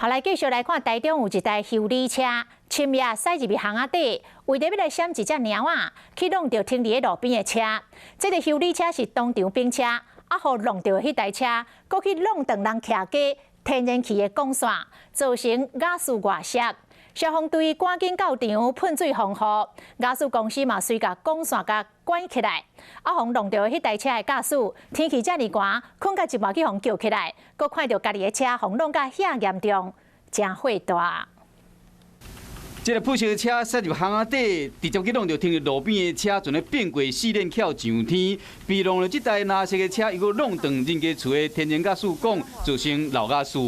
好，來繼續來看，台中有一台修理車，深夜駛入去巷仔底，為著欲來閃一隻貓仔，去挵著停佇咧路邊的車。這个修理車是當場冰車，啊，予挵著彼台車，閣去挵斷人徛家天然氣的管線，造成瓦斯外泄。消防隊趕緊到場噴水防護，瓦斯公司嘛隨共管線共關起來。啊，予挵著彼台車的駕駛，天氣遮爾寒，睏到一半去予叫起來，閣看著家己的車予挵甲遐嚴重，誠火大。這个破色車駛入巷仔底，直接去挵著停佇路邊的車，跣咧變過四輪蹺上天。被挵著這台藍色的車，又閣挵斷人家厝的天然瓦斯管，造成漏瓦斯。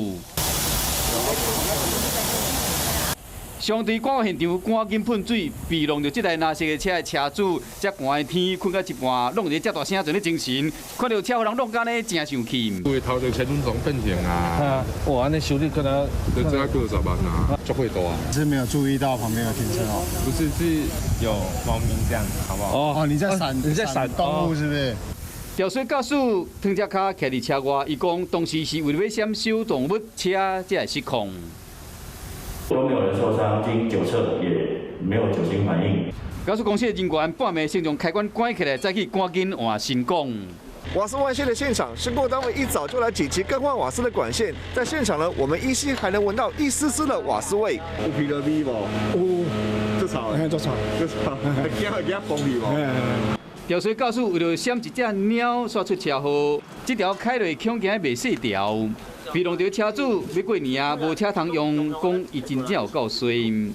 消防隊趕到現場，趕緊噴水。被挵著這台藍色的車的車主，遮寒的天，睏到一半，挵著遮大聲，跣咧精神，看著車予人挵甲按呢，誠生氣。規頭就前輪總變形啊！哇，按呢修理可能就這過10萬啊，足火大。是沒有注意到旁邊有停車哦？不是，是有貓咪這樣，好不好？哦，你在閃，你在閃動物是不是？肇事駕駛褪只跤徛佇車外，伊講當時是為著欲閃小動物車，才會失控。都沒有人受傷，經酒測也沒有酒精反應。瓦斯公司的人員半暝先將開關關起來，再去趕緊換新管。瓦斯外泄的現場，施工單位一早就來緊急更換瓦斯的管線。在現場呢，我們依稀還能聞到一絲絲的瓦斯味。有鼻的味無？有，足臭，足臭，足臭，驚會驚崩去無？肇事駕駛為著閃一隻貓，煞出車禍。這條凱瑞恐驚袂細條。被挵著車主欲過年啊，無車通用，講伊真正有夠衰。